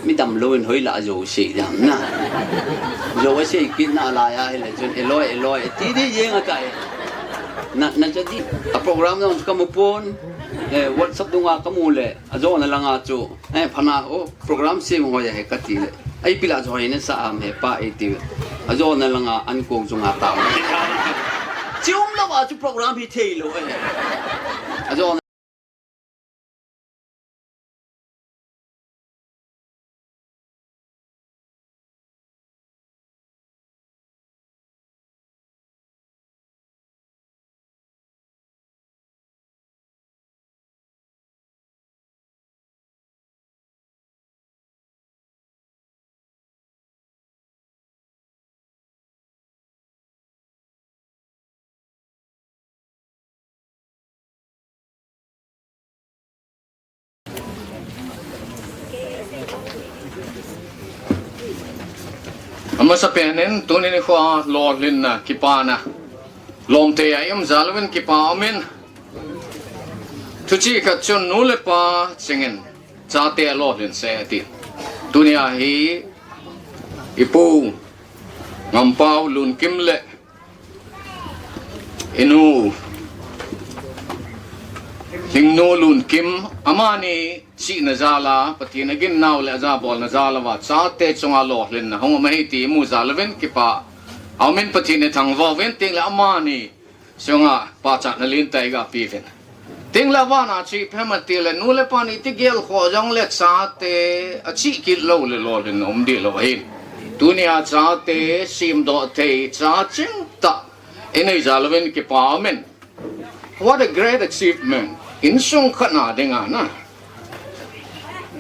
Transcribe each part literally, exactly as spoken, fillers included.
Mi damlou in hoilah a jou sei dam na. Jou a sei kit na lai a hile chun, "Eloi, Eloi," ti di jeng a tai. Na, na cha di, a program jong kamu pon, eh, WhatsApp dunga kamu le, ajona langa chu, eh, pha na, o, program sem hoi a he kati le. Ai pila chu hoina sa am he pa e ti. Ajona langa an ko chunga ta. Chi umlou a chu program hi thei lou e. Ajona Amasapen in tuni nikho a lolhinna kipana lomthei a i um jal uvin kipa um in. Thuchih khat chun nu le pa chengin chate alolhin seh ati. Tunia hi i pu Ngampau Lunkim le i nu Lhingnu Lunkim, amani chihna jal a Pathen aginnau le ajabolna jal a chate chunga lolhinna hung um ahi ti i mu jal uvin kipa a um in Pathen i thangvah uvin, tin le amani chunga pachatna lentah i ga pe uvin. Tin le aban a chu ipi ham ati le nu le pa ni ti gel kho jong le chate achih kit lou le lolhinna um dih lou ahi. Tunia chate semdoh thei, cha chingtah i nei jal uvin kipa um in. What a great achievement. Insung khat na dinga na.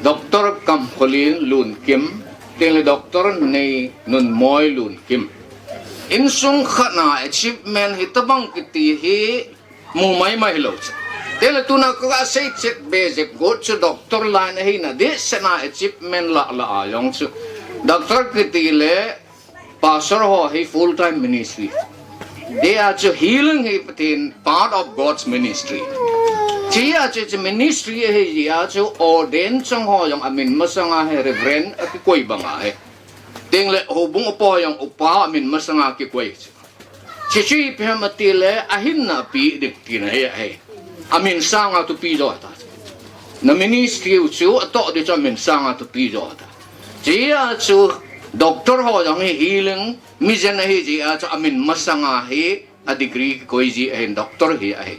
Doctor Kamkholin Lunkim, tin le Doctor Neinunmoi Lunkim. Insung khat na achievement hitabang kiti hi mu maimai hilou chu. Tin le tuna ka ga sei chet basic got chu doctor line ahina dehset na achievement lah lah a jong chu. Doctor kiti le Pastor ho hi full time ministry. Dia chu healing hi Pathen part of God's ministry. Chia chu, chu ministry hi jia chu ordain chang ho jong amin masanga hi Reverend akikoi banga hi. Tin le houbung upa jong upa amin masanga kikoi chu. Chi chu ipi ham ati le ahinna pe ding tina hi ahi. Amin sanga thupi jo ta. Na ministry u chu atoh ding chu amin sanga thupi jo ta. Chia chu doctor ho jong hi healing mi jen ahi jia chu amin masanga hi a degree kikoi ji ahin doctor hi ahi.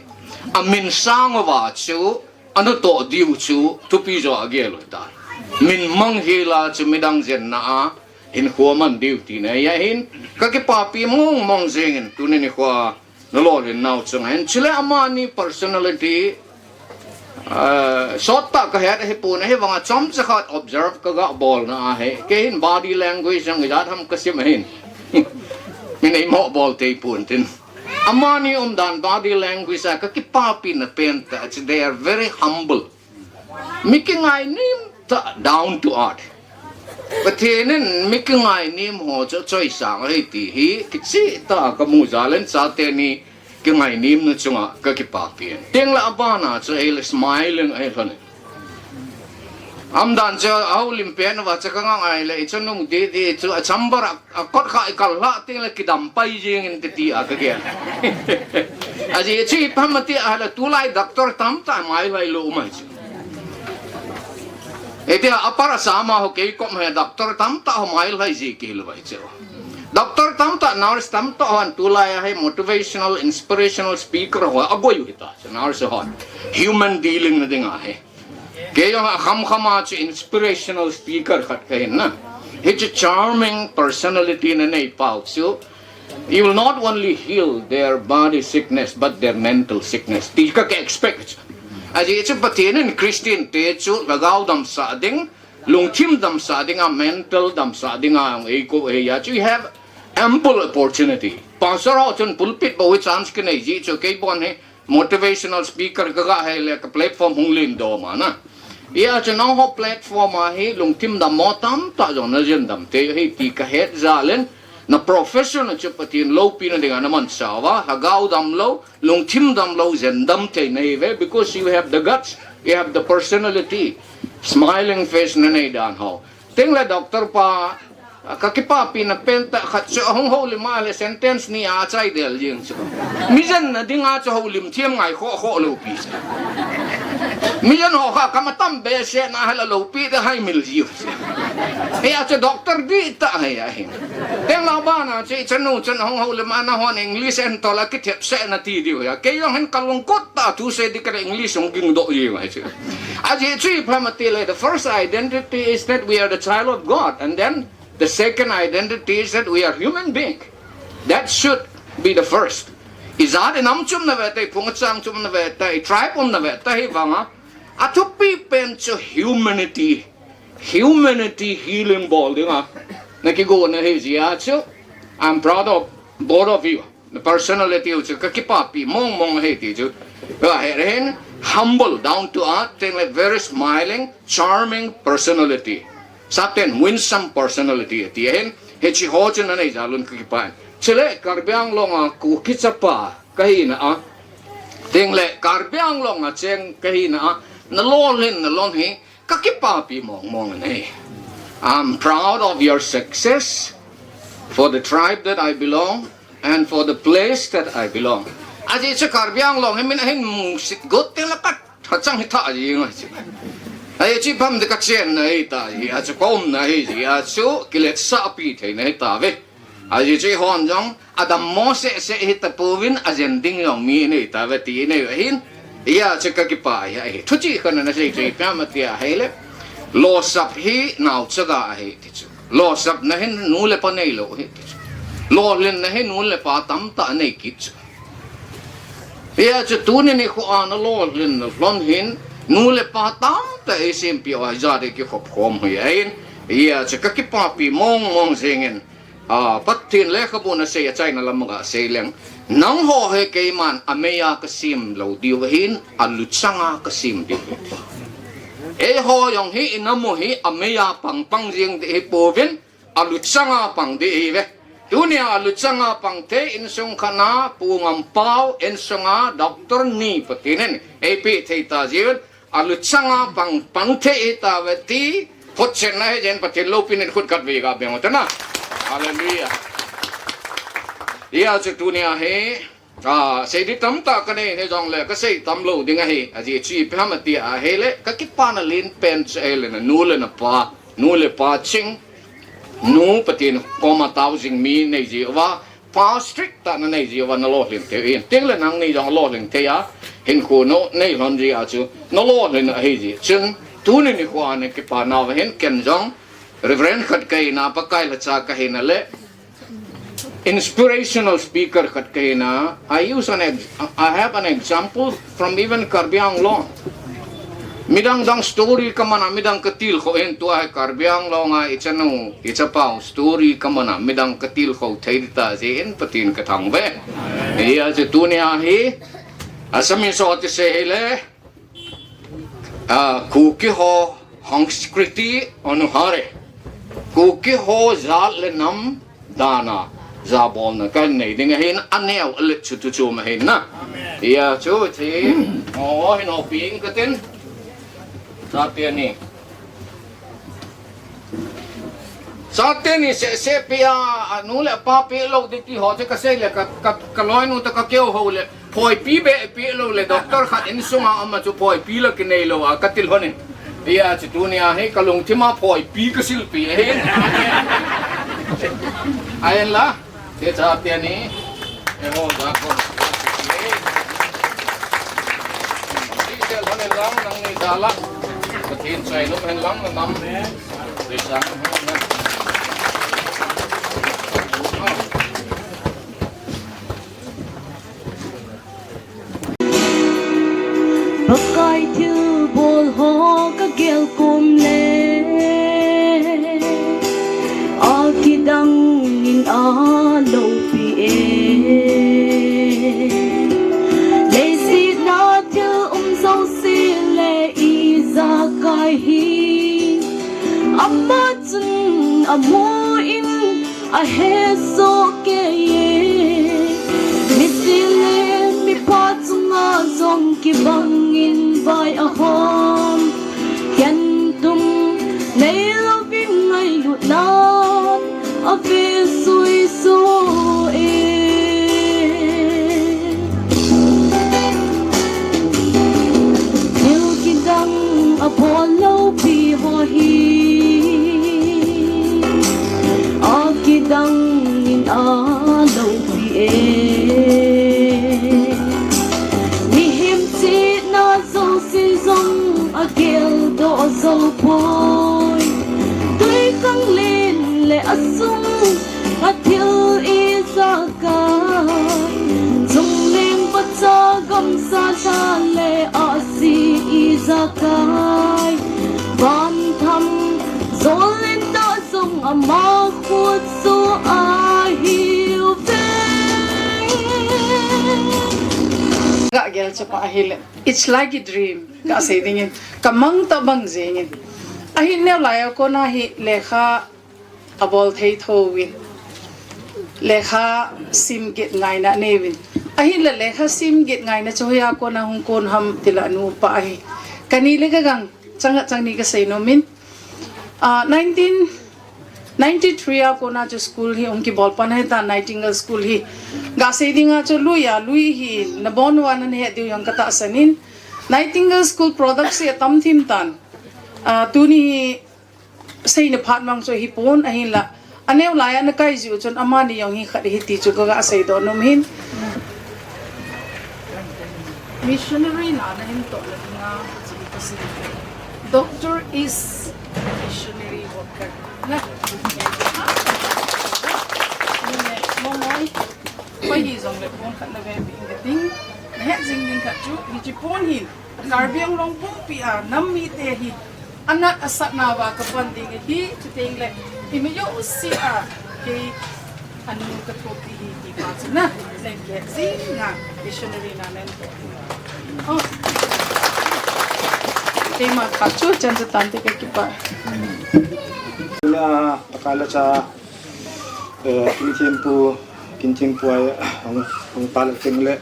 Amin sang uva chu anu toh diu chu thupi jo agel u ta. Min mang hi la chu midang jenna a hinkho man diu tina hi ahin ka kipapi mong mong jengin tuni nikho a na lolhin nau chunga hin chule amani personality, ah, sot tah ka het ahi pon ahi vanga chomcha khat observe ka ga bol na ahi. Kei hin body language jong ijat ham ka sim ahin. Min eimo bol thei pon tin. Amani umdan body language a ka kipapi na pen tah chu they are very humble. Mi kingainem tah, down to earth. Pathen in mi kingainem ho chu choisang ahi ti hi kicheh tah a ka mu jal in chate ni kingainem na chunga ka kipapi in. Tin le aban a chu ahile smiling ahi lhon in. Umdan chu ahoulim pen uva chu ka ngai le i chungnung didi chu a chamber a A kot kha i kal lha tin le kidam pai jeng in kiti a ka gel. Ajeh chu ipi ham ati le tulai doctor tamtah mailhai lou um ahi chu. Iti a para sama ho kei kom he doctor tamtah ho mailhai ji kei lou ahi chu. Doctor tamtah, nurse tamtah hon tulai a hi motivational, inspirational speaker ho agoi u hita chu nurse hon. Human dealing na ding ahi. Kei jong a kham kham a chu inspirational speaker khat ka hin na. Hichu charming personality na nei pau chu. You will not only heal their body sickness, but their mental sickness. Ti ka ka expect chu. Ajeh chu Pathen in Christian te chu lhagao damsah ding, lungthim damsah ding a, mental damsah ding a, ei ko ei a chu you have ample opportunity. Pastor ho chun pulpit bou hi chance kinei ji chu kei bon hi motivational speaker ka ga hei le ka platform hung len dom a na. Hia chu nangho platform a hi lungthim dam mo tamtah jong na jen dam thei u ahi ti ka het jal in na profession a chu Pathen loupina dinga na mansa uva, lhagao damlou, lungthim damlou, jen dam thei na hi ve, because you have the guts, you have the personality, smiling face na nei dan ho. Tengle doctor pa, ka kipapina pentah khat chu ahung houlim a le sentence ni a chai del jeng chu. Mi jenna dinga chu houlim thiam ngai khoh khoh lou pi chu. Mi jen ho kha kama tam behseh na hela lou pi de hai mil jiu chu. Hia chu doctor dihtah hi ahi. Tengle bana chu i chanu chun ahung houlim a nahon English en tol a kithep seh na ti diu hia. Kei jong hin kalung kot tah thu sei di ka English hung ging doh jiu ahi chu. Ajeh chu ipi ham ati le, the first identity is that we are the child of God, and then the second identity is that we are human being. That should be the first. I jat i nam chu umna ve ta, i phung i chang chu umna ve ta, i tribe umna ve ta hi vanga. Athupi pen chu humanity. Humanity healing bol dinga na kigo na hi jia chu. I'm proud of both of you. Na personality u chu ka kipapi mong mong hi ti chu. Ka he hin humble, down to earth, tengle very smiling, charming personality. Sapten winsome personality ti hin, hichi ho chu na nei jal un ka kipa. Chule Karbi Anglong a Kuki chapa ka hina a. Tengle Karbi Anglong a cheng ka hina a. Na lolhin na lon hi ka kipapi mong mong ahi. I'm proud of your success for the tribe that I belong and for the place that I belong. Ajeh chu Karbi Anglong hi min ahin musit got tengle ka tha chang hi tha ji ngai chu. Ajeh chu ipi ham de ka chenna hi ta ji, a chu ka umna hi ji, a chu kiletsah pi theina hi ta ve. Ajeh chu i hon jong, adammo seh seh hi tapouvin, ajen ding jong mi i nei ta ve ti i nei u ahin. Hia chu ka kipa hi ahi. Thuchih khat na sei chu ipi ham ati a hile. Losap hi naochaga ahi ti chu. Losapna hin nu le pa neilou ahi ti chu. Lolhinna hi nu le pa tamtah nei kit chu. Hia chu tuni nikho a na lolhinna lhon hin, nu le pa tamtah eisempeh uva ijat i kikhop khom u hi ahin. Hia chu ka kipapi mong mong jengin. A, Pathen lekhabu na sei a chaina lam a ga sei leng. Nangho hi keiman amei a ka sem lou diu ahin, aluchang a ka sem diu. Eiho jong hi i nam u hi amei a pang pang jeng di hi pouvin, aluchang a pang di hi ve. Tunia aluchang a pang thei insung khat na Pu Ngampao, insung a doctor ni Pathen in eipeh thei ta jiuvin, aluchang a pang, pang thei hi ta ve ti, photchen na hi jen Pathen loupina in khut khat vei ga beng u ta na. Hallelujah. Hia chu tunia hi, a, sei di tamtah ka nei hi jongle, ka sei tam lou ding ahi, ajeh chu ipi ham ati a hile, ka kipana len pen chu ahile na, nu le na pa, nu le pa ching, nu Pathen koma tao jing mi nei ji uva, pa strict tah na nei ji uva na lolhin thei u ahin. Tengle nangni jong lolhin thei a, hinkho na nei lhon ji a chu, na lolhin ahi ji. Chun, tuni nikho a na kipa nau va hin ken jong, Reverend khat ka hina, Pakai lhacha ka hina le, inspirational speaker khat ka hina. I use an ex-, I have an example from even Karbi Anglong. Midang dang story ka man a, midang ka tilkhou in tua hi Karbi Anglong a i chanu, i chapau story ka man a, midang ka tilkhou thei di ta jeh in Pathen ka thangvah e. Hia chu tunia hi, Assamese ho ti sei hile, a, Kuki ho Sanskriti Anusare. Kuki ho jat le nam dan a jabolna ka nei ding ahin, aneo a let chu tu chu ma hin na. Hia chu ti, o, hin o ping ka tin. Chate ni. Chate ni seh seh pi a, anu le apa pi lou di ti ho chu ka sei le ka, ka, ka loinu ta ka keu ho le. Phoipi be pi lou le doctor khat insung a ama chu phoipi la kinei lou a ka til honin. Hia chu tunia hi ka lungthim a phoipi ka silpi ahi. Ahin la, te chate ni. E ho ga ko. Ti te honin lang nangni da la. Pathen chai lum hen lang nam. Te chang. Pakai thilbol ho ka gel kom le, a kidang in a loupi e. Leiset a thil um jouse le ijakai hi, ama chun amu in ahe soh kei e. Misih le mipha chunga jong kibang in vai ahom. Khentum nei louvin Kai, van tham, zol in da zong ama khut zo ahi ve. Ga gel chapa ahile, it's like a dream. Ka sei dingin, ka mang ta bang jingin. Ahin neo lai a kona hi lekha abol thei tho uvin. Lekha sim get ngaina nei uvin. Ahinla lekha sim get ngaina chu hoiya kona hung kon ham tila nu pa ahi. Kani le ka gang changa chang ni ka sei nom in. Ah, nineteen ninety-three a kona chu school hi hung kibol pan ahi ta Nightingale School hi. Ga sei dinga chu lui a lui hi na bon wa nan he diu jong ka tahsan in. Nightingale School products hi atam thim tan. Ah, tuni hi seina phat mang chu hi pon ahinla. Aneo lai a na kai jiu chun amani jong hi khat hi ti chu ka ga sei doh nom hin. Missionary na na hin toh le dinga chi ka sei. Doctor is missionary worker. Na. Ni ne, mo moi. Koi hi jong le pon khat na ve pi inge ting. Na het jing ding khat chu, hiche pon hin. Karbi Anglong pumpi a nam mite hi anat asatna uva ka pan ding ahi, chuteng le ima jouse a kei anu ka thop ding ahi ti pa chu na, leng ke jing a missionary na nen to. Oh. Keima khat chu chan chu tante ka kipah. Na, akala cha, eh, Kin Thempu, Kin Thempu ai, hung, hung pa le teng le.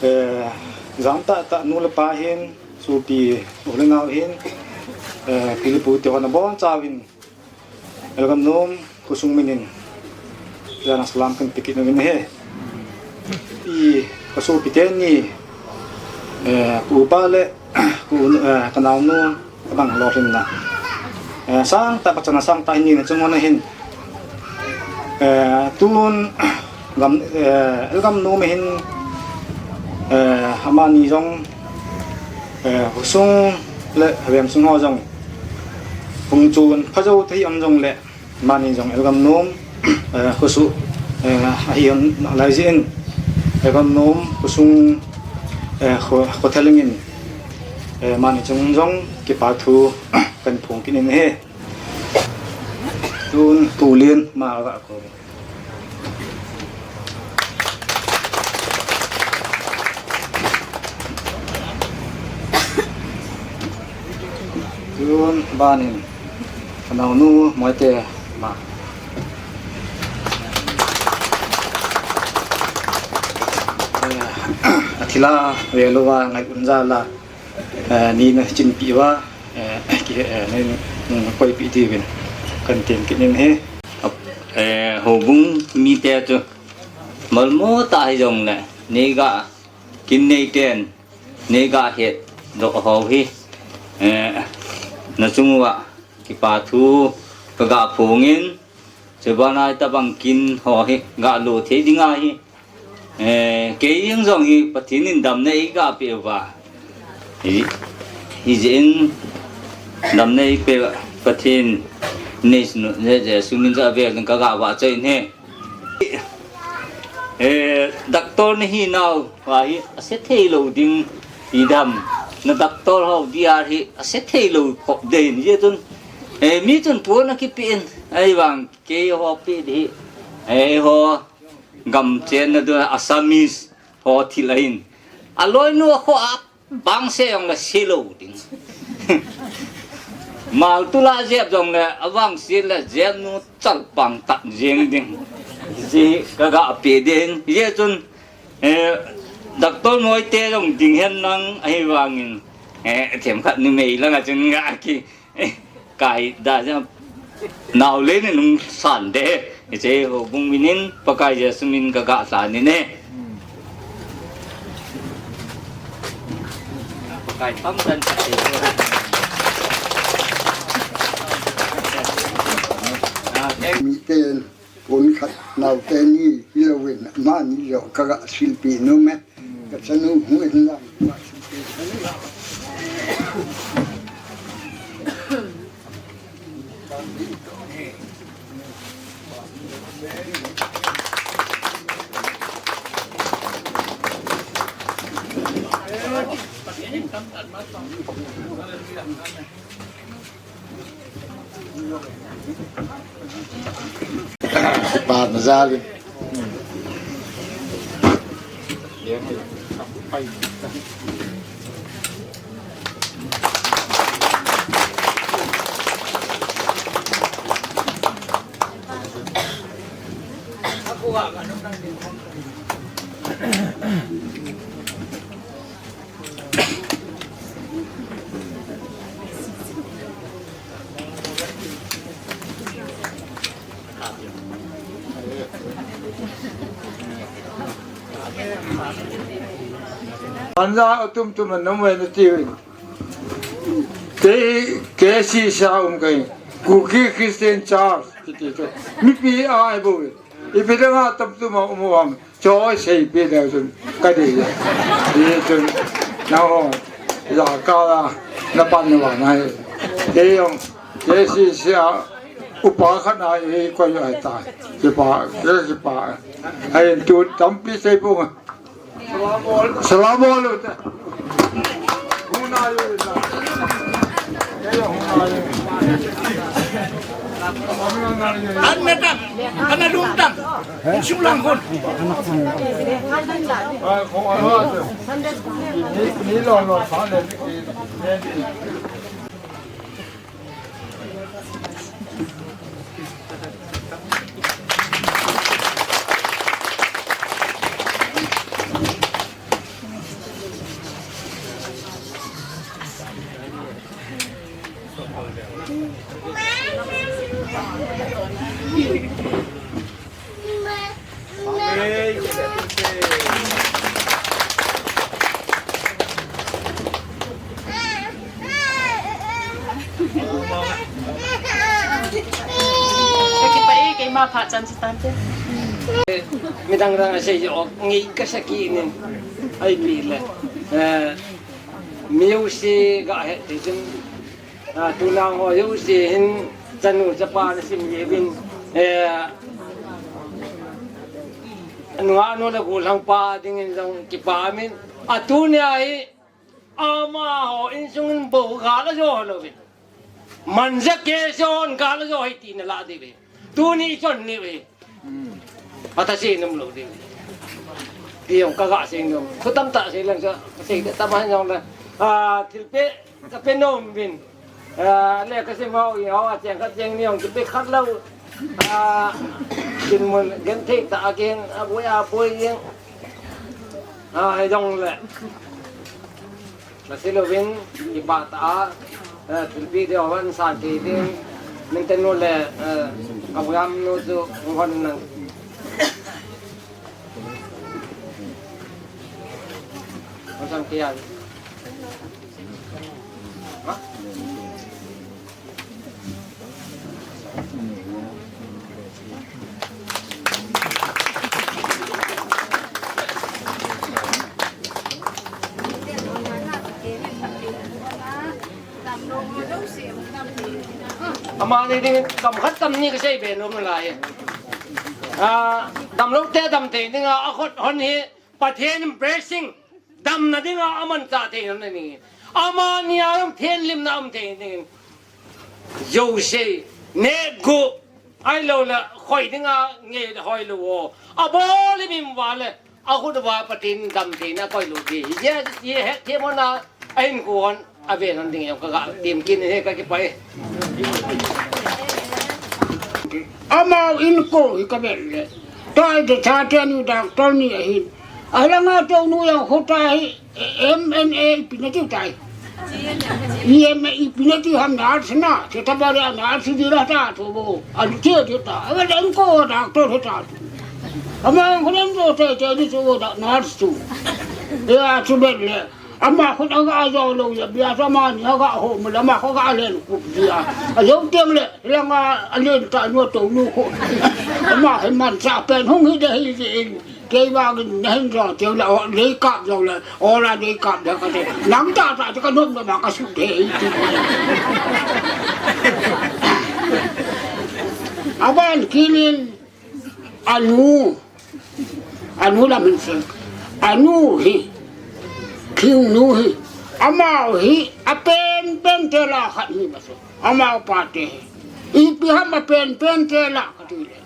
Eh, jam tah tah nu le pa hin, sopi u le nao hin, eh, pi le pu te hon abon chauvin, welcome nom, khosung minin, jana salam kan pe kit nom in ahi. Pi, ka sopi teni, eh, ka upa le, ka u, eh, ka naonu, Abang lolhinna. Eh, sangtah pachatna sangtah hin nina chung hon ahin. Eh, tun gam, eh, Elgam nom ahin, eh, amani jong, eh, khosung le veng sung ho jong hung chun pha jou thei um jongle, Mani jong Elgam nom, eh, khosu, eh, ahi hon lai jeh in, Elgam nom khosung, eh, kho, khotheleng in, eh, mani chung jong kipa thu kan phong kit in ahi. Tun Pu Lien ma ga ko. Tun banin, ka naonu Moite ma. Eh, athila velouva ngai un jal a, eh, nina chinpi uva, eh, ki, eh, nin, mm, koipi diuvin kan tem kit in ahi. Eh, houbung mite chu malmo tah hijongle, neiga kin neiten, neiga het doh ho hi, eh, nachung uva kipa thu kaga phong in, chubana tabang kin ho hi galo thei dinga hi, eh, kei jeng jong hi Pathen in damna eiga peh uva. Hi, hijeh in damna eipeh Pathen nei sunu, Jesu min jal a vel ding kaga vahchoi in ahi. Eh, doctor nahi nauva hi ase thei lou ding ti dam. Na doctor ho dia hi ase thei lou khop ding. Hijeh chun, eh, mi chun pon akipe in, ahivang keiho pe di hi, eh, ho gam chenna ding Assamese ho thil ahin. Aloinu akhoh a Bang se jong le se lou ding. Mal tula jep jong le, avang se le jep nu chalpang tat jeng ding. Ji kaga pe ding. Hijeh chun, eh, Doctor Moite jong ding hen lang ahivangin, eh, themkhat numei langa chun ga ki, eh, Kai da jam. Nau le ni nung san de. Hiche houbung minin Pakai Jesu min kaga lhan in ahi. Pakai pang dan sa te. Miten pon khat naote ni hilouvin amani jong kaga silpi nom e. Ka chanu hung in lang. Pan jali. Anja atum tum an nam ve na ti ve. Te K C sa um kai. Kuki Christian Church kiti to. Mipi a ai bo ve. Ipi dang a tam tum a um ham. Choi sei pi le chun ka dei. Ye chun na ho. Ya ka la na pan na wa na. Ye yong. Ye si si a upa khat na ye ko yo ai ta. Ki pa, ye ki pa. Ai tu tam pi sei pu. Salam bol. Salam bol. An na tam, an na lum tam. Sung lang kon. Ka kipah e, keima phat chan chu tante. Midang dang a sei jo, ngei ka sa kit in. Ai pi le. Eh, music ga he te chun. Ah, tunang ho jouse hin chanu chapa na sim le vin, eh, anu anu le gollhang pa dingin jong kipah min. Atunia hi amaho insung in bou gal ajo lou vin. Manja ke jon gal ajo hi ti na la di ve. Tuni chon ni ve. Ata sei nom lou ding. Ti jong ka ga sei nom. Thu tamtah sei leng sa, sei de tama jong le. Ah, thilpeh ka pe nom vin. Ah, le ka sei mau i ho a cheng khat cheng ni jong thilpeh khat lou. Ah, dinmun genthei tah a ken, a boi a boi jeng. Ah, hei jong le. Nasi louvin, kipah tah a, eh, thilpeh ding hon san thei ding, min tenu le, eh, ka buyam nu chu hung hon nang. Hon sam kian. Ha? Amani ding kam khat tam ni ka sei be nom lai. Ah, damlou te dam thei ding a, a khut hon hi Pathen blessing. Damna dinga amanchah thei nom na ni. Amani a jong thenlimna um thei ding. Jouse, neh guh, ahilou le, khoi dinga ngei le hoilou o. Abol le bim uva le, akhut uva Pathen damtheina koilou ding. Hiche, hiche, hiche mona, ahin kon, aven hon ding jong ka ga, tim kin he ka kipah e. Amau in ko hi ka vet le. Tua hi te cha te ni doctor ni ahin. Ahi langa teu nu jong kho ta hi M N A ipi na tiu tai. E M A ipi na tiu ham na arts na. Te ta ba le na arts di la ta to bo. An te te ta. Ahi le in ko doctor he ta. Ama ko len do te te ni to da na arts tu. Ya tu vet le. Ama khut aga jo lou le, bia sa ama ni aga ho mu le, ama khut aga len kup dia. Ajo tiang le, langa alen ta nu to nu khut. Ama hi manchah pen hung hi de hi ji in. Kei vang in na hin jo tiang le, o, lei kap jo le, o la lei kap de ka de. Nang ta ta ka nom na ma ka su de hi ti. Aban kilin. Anu, anu la min seng. Anu hi, thing nu hi, Amau hi apenpen te lah khat hi masa. Amau pa te hi. Ipi ham apenpen te lah khat hi le.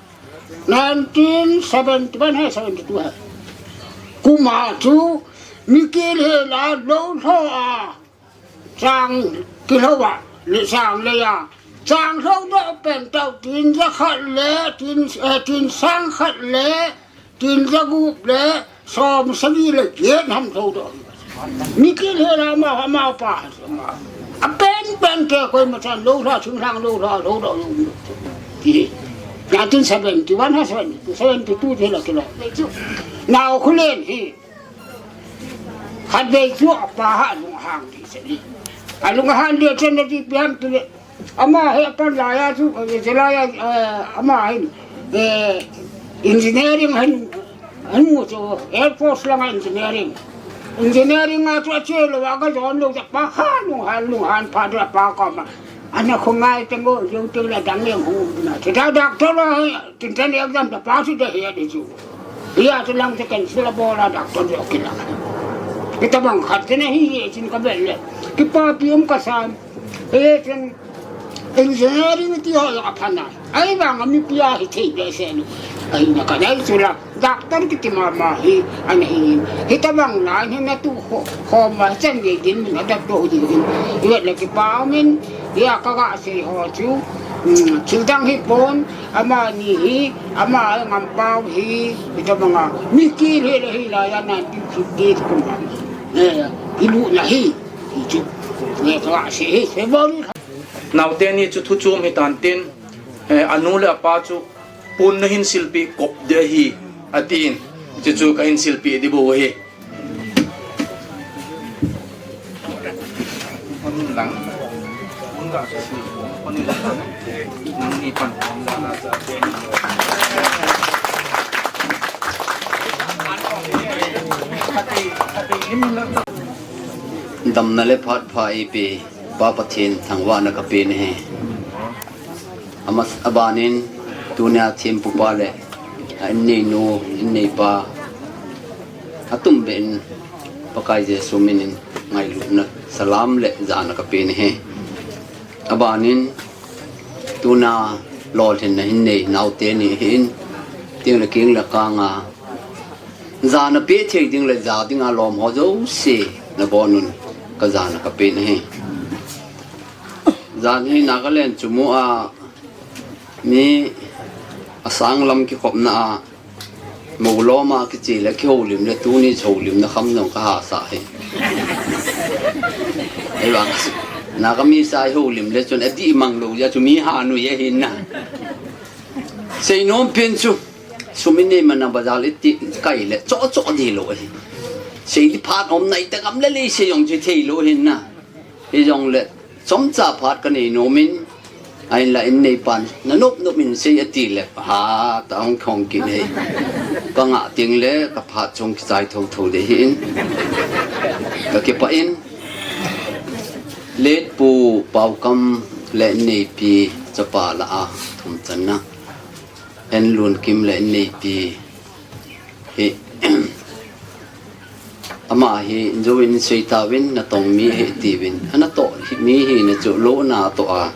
Nineteen seventy-one hai, seventy-two hai. Kum a chu mi kihel a lou lha a. Chang kilhou a, le chang lei a. Chang lhou doh pen tau tin ja khat le, tin, eh, tin sang khat le, tin ja gup le, som sagi le, get ham lhou doh. Mi kihel a amau, amau pa, amau. Apenpen te koima chan lou lha, chunglhang lou lha, lhou doh. Ti. Nineteen seventy-one ha, seventy-two, seventy-two te la kilo. Nau Khulen hi. Khatvei chu apa ha lunghang di seni. Alunghang di chen na di pian tu le. Ama hi apan laiya chu, eh, che laiya, eh, ama hin, eh, engineering hin, hin mu chu, Air Force langa engineering. Engineering a chu ache lou a ka jon lou, apa kha lunghang, lunghang pha tu apa koma. Ana khungai teng o, yung teng la dang leng hu na. Che da doctor la, Tin ten exam ta pass de he de chu. Hia chu lang te ken sila bola doctor jo kila. Kita bang khat te na hi ye chin ka bel le. Kipapi um ka sam. He chen engineering ti ho ya phana. Ai bang mi pia hi thei be se nu. Ai na ka dai chu la. Doctor kiti mama hi ana hi. Hita bang na hi na tu ho, ho ma chan ye din na da do din. Ye le kipa min. Hia ka ga sei ho chu. Hmm, thil dang hi pon. Amani hi, ama ngampau hi, ita banga, mi kihel a hi laiya nineteen fifty kum. Eh, ilu na hi, hi chu. Eh, ka se hi, se bol. Naote ni chu thu chom hi tan tin, eh, anu le apa chu, pon na hin silpi kop de hi, atin. Chu chu ka hin silpi di bo hi. Damna le phat pha eipe Pa Pathen thangvahna ka pe nahi. Ama, abanin tunia thempu pa le a inneinu, inneipa, atumbeh in Pakai Jesu minin ngailutna salam le jana ka pe nahi. Abanin tuna lolhinna hin nei naote ni hin ting le king le kanga jana pe thei ding le ja dinga lom ho jouse nabonun ka jana ka pe nahi. Jan hi Nagaland chumu a mi asang lam kikhopna a, mo lom a kiche le kihoulim le tuni houlimna kham jong ka hasa hi. Ei vang, Naga misa houlim le chun adih mang lou jeh chu mi hanui ahi na. Seinom pen chu, sum inei mana bazar iti kai le cho cho di lou ahi. Seidi phat um nai ta gam le le sei jong chu thei lou ahi na. Hijongle, chomcha phat ka nei nom in, ahinla inneipan, na nop nop in sei ati le, ha, ta hung khong kit hi. Ka ngah teng le, ka phat chung kichai tho tho de hi in. Ka kipah in, Letpu Paukam le inneipi chapa lah a thum channa. Henlunkim le inneipi hi, ama hi, jouvin sei tauvin, natong mi hi tiuvin. Anatoh hi, mi hina chu lou natoh a.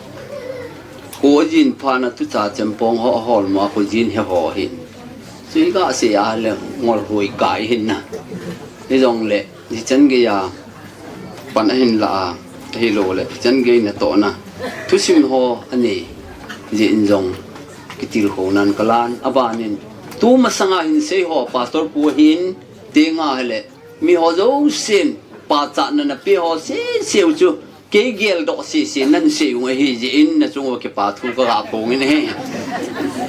Khojin phat na tucha chempong ho holmo a khojin hi ho hin. Chu iga sei a le ngol hoi kai hin na. Hijongle, hichan geiya pan ahin la a, ahilou le, hichan gei natohna thusim ho anei jeh in jong kitilkhou nan kalan, abanin tumasanga hin sei ho, Pastor pu hin, tenga hile, mi ho jousen pachatna nape ho seseu chu, kei geldoh sese nan sei u ahi jeh in, nachung uva kipa thu kaga phong in ahi.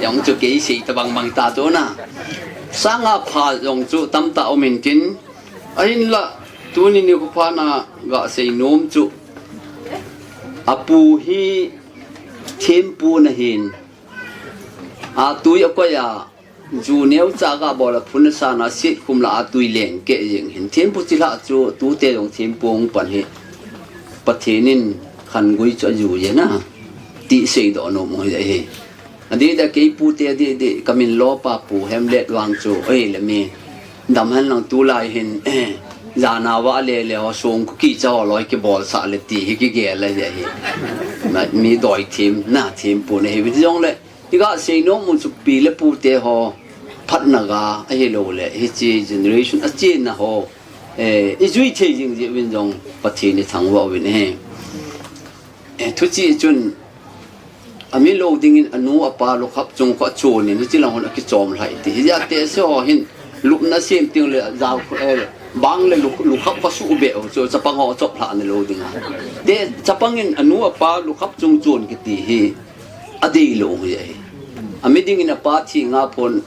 Jong chu kei sei tabang bang ta chu na. Sanga pha jong chu tamtah um intin, ahinla, tuni nikho phat na ga seinom chu, apu hi thempu ana hin, atui akoi a, ju neocha ga bol a phun asan a, set khum lah a tui leng keh jeng hin. Thempu chilhah chu, tute jong thempu hung pan hi, Pathen in khangui chu ajui e na, ti seidoh nom u ahi. Adih deh kei pute adih deh, kamin lopa pu Hamlet vang chu, oi le mi, dam hen lang tulai hin, eh, Jana va le le ho song ku ki cha ho loi ki bol sa le ti hi ki ge le je hi. Na mi doi thim na thim pu ne hi vi jong le. Ti ga sei nom mun chu pi le pu te ho phat na ga a hi lo le hi chi generation a chi na ho. Eh, i jui thei jing je vin jong Pathen ni thang va vin he. Eh, thu chi chun Ami lo dingin anu apa lukhap chung kho chun in hichi lang hon akichom lhai ti. Hijate se ho hin lupna sem ting le jao, eh, bang le luk-, lukhap kho su be ho chu chapang ho chop lha ni lo ding a. Te chapang in anu apa lukhap chung chun kiti hi adei lo hi ahi. Ami dingin apa thi nga pon,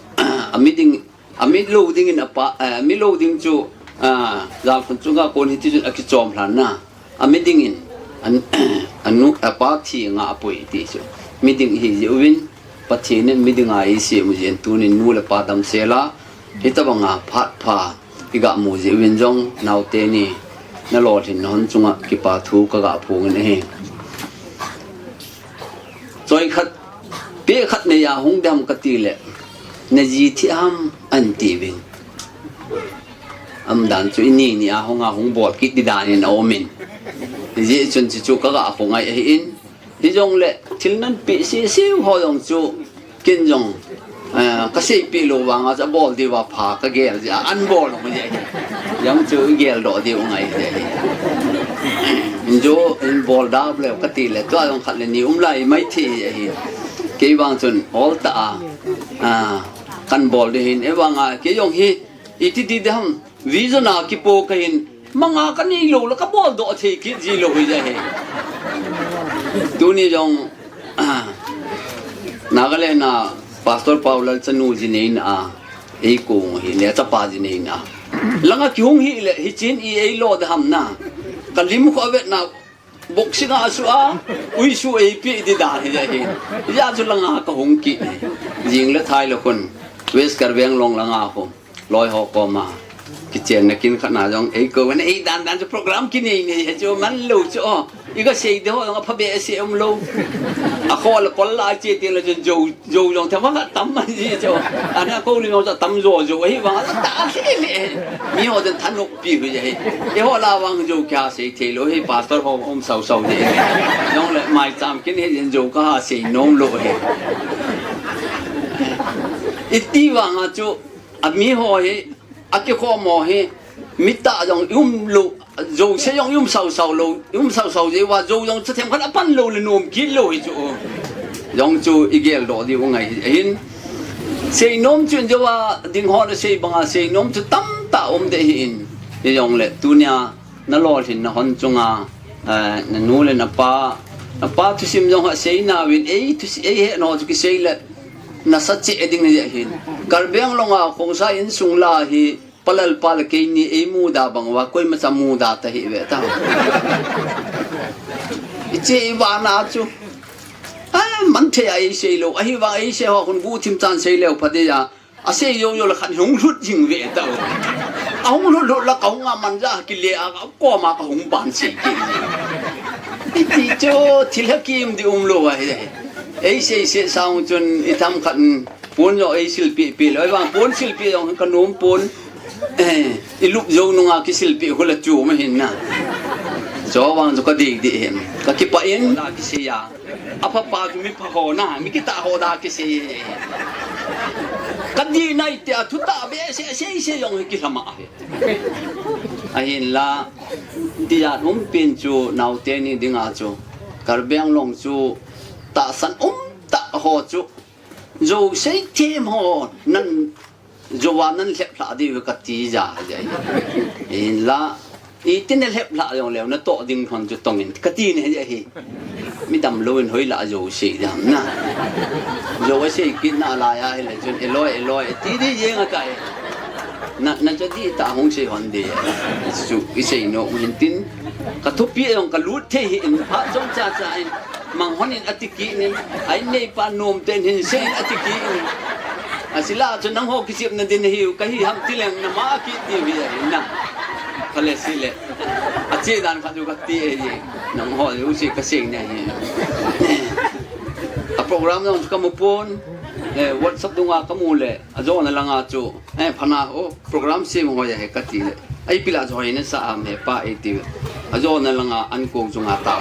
ami ding Ami lo dingin apa, eh, ami lo ding chu, ah, jangkhun chunga kon hiti chun akichom lhan na. Ami dingin, an, anu, apa thi nga apui ti chu. Mi ding hi jiuvin, Pathen in mi dinga eisem u jin tunin nu le pa damsel a, hitabanga phat pha, i ga mu jiuvin jong, naote ni, na lolhin na hon chunga kipa thu ka ga phong in ahi. Choi khat, pe khat nei a hung dam ka ti le, na ji thi am an ti vin. Am dan chu i ni ni a hung a hung bol kit di dan in a um in. Ji chun chi chu ka ga hung ai ahi in. Hi jong le, thil nan pe si si ho jong chu, kin jong, eh, ka sei pe lo vang a, cha bol di va pha ka gel ji a, an bol hung ji ahi. Jong chu i gel do di u ngai ji ahi. In jo, in bol da le ka ti le, tua jong khat le ni um lai mai thi ahi. Kei vang chun ol ta a, a, kan bol di hin, e vang a, kei jong hi, iti di dam, vision a kipo ka hin, manga ka nei lo la ka bol do thei kit ji lo hi ja he. Tuni jong, a, Nagaland a, Pastor Paulal chanu ji nei na a, ei kong hi, le chapa ji nei na a. Langa kihung hi le, hi chin i ei lo da ham na. Ka lim kho vet na, Boxing a su a, ui su ei pi di dan hi ja hi. Ja chu langa ka hung ki. Jing le thai lo khun. West Karbi Anglong langa khu. Loi ho koma. Kichen na kin khat na jong ei ko ne ei dan dan chu program ki nei nei he chu man lo chu o. I ka sei de ho jong a pha be se um lo. A kho le kol la che ti le chu jo Jo jong thema ka tam man ji chu. Ana ko li jong tam jo jo hi vang ta le le. Mi ho den thanop pi hu je hi. E ho la vang jo kya sei thei lo hi pastor ho um sau sau je. Jong le mai cham kin hi jen jo ka ha sei nom lo hi. Iti vang a chu a mi ho hi Akikhom ho hi, mi ta jong i um lo, jo se jong i um sau sau lo, i um sau sau je va, jo jong cha them khat a pan lo le nom kit lo hi chu. Jong chu i gel do di u ngai hi hin. Sei nom chu in jo va, ding ho le sei banga, sei nom chu tam ta um de hi in. Hi jong le, tunia, na lolhin na hon chunga, eh, na nu le na pa, na pa thusim jong ha sei na vin, ei thusi-, ei he no chu ki sei le, na sa che ding ni hin. Karbi Anglong a, Khongsai insung la hi, Palal pa le keini ei muda bang uva, koima cha muda ta hi ve ta. I che i vana chu. A, man thei a ei sei lo, ahi vang ei sei ho khun gu thim chan sei leu pha de ya. A sei yo yo la khan hung lut jing ve ta. A hung lut lut la ka hung a man ja ki le a ka koma ka hung ban sei ki. I ti chu thil ha kim di um lo a hi. Ei sei se sang chun i tham khan Pon jo ei silpi pi loi vang pon silpi jong ka nom pon. Eh, i lup jo nunga ki silpi hula chu ma hin na. Jo vang jo ka di di hin. Ka ki pa in la ki se ya. A pha pa mi pha ho na, mi ki ta ho da ki se. Ka di nai te a thu ta be se se se jong ki lama he. A hin la ti ya um pin chu nau te ni dinga chu. Karbi Anglong chu ta san um ta ho chu. Jo sei them ho nan jo va nan lhep hla di ka ti ja ja. In la i tin lhep hla jong leu na to ding hon chu tong in ka ti ne ja hi. Mi dam lo in hoi la jo sei jam na. Jo sei kit na la ya hi le chun eloi eloi ti di jeng a kai. Na, na cha di ta hung sei hon di. Su i sei no min tin. Ka thupi jong ka lut thei hi in pha chom cha cha in. Mang hon in a ti ki nin, ai nei pa nom ten hin sei in a ti ki nin. A sila chu nang ho ki sip na din hi, ka hi ham ti leng na ma ki ti hi a hin na. Ka le si le. A che dan kha chu ka ti e ye. Nang ho le u si ka sei ne hi. A program nang ka mu pon. Eh, WhatsApp dunga ka mu le. A jo na langa chu. Eh, phana o program si mu ho ya he ka ti le. Ai pila jo hina sa am he pa e ti. Ajo na langa an kong chunga ta.